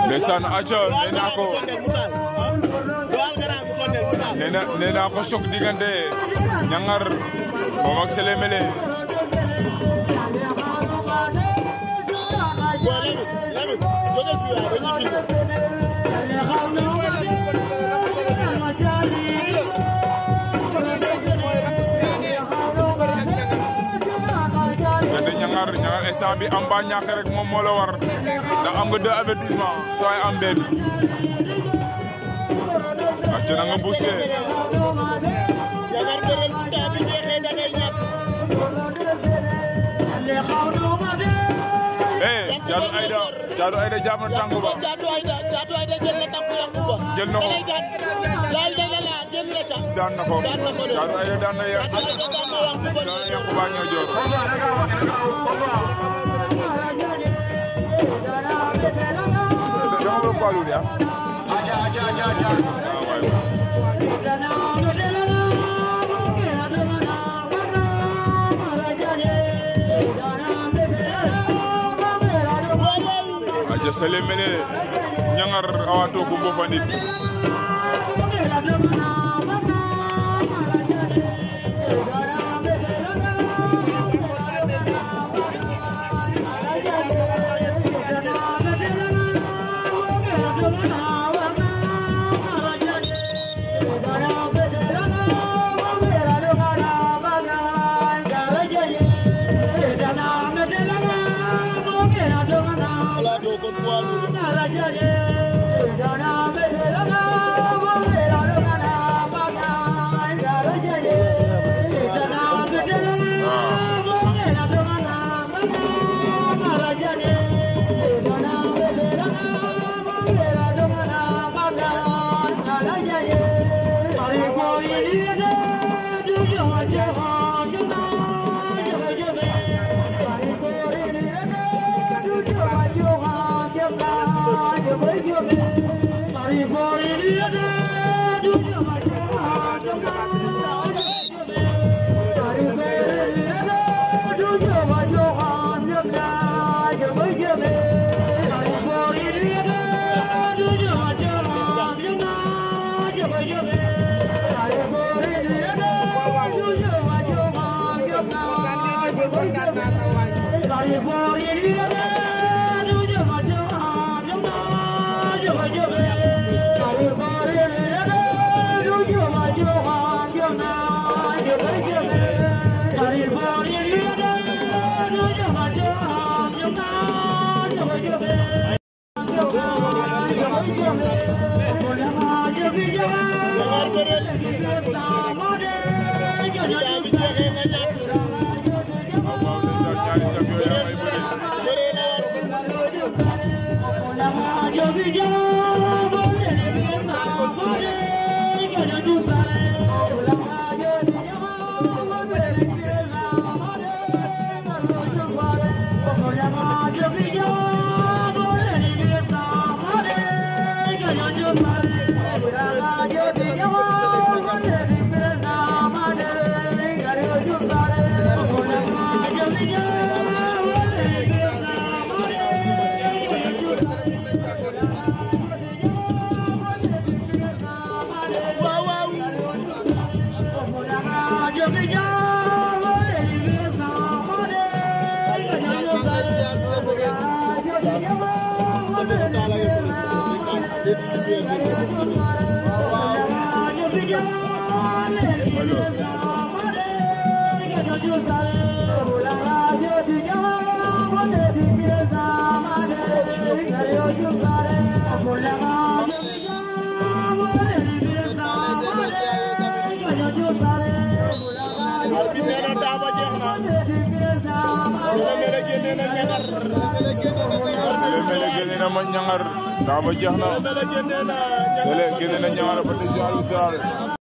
ndeysaan aca nee naa ko choc diggante Niangar moom ak Sélé Mélé Niangar instant bi am ba ñàkk rek moom moo la war ndax am nga 2 avertissement soo ay am benn acca na nga boosté Thiatou Aïda jàpp na tànk ba Thiatou Aïda jël na tànk Yankuba jël na ko daan na ko Thiatou Aïda daan na Yankuba ñoo joor dama bëgg Fallou ya aja Sélé Mélé Niangar awa to gumbo fandik Niangar daa ba jeex na Sélé génne na Niangar ba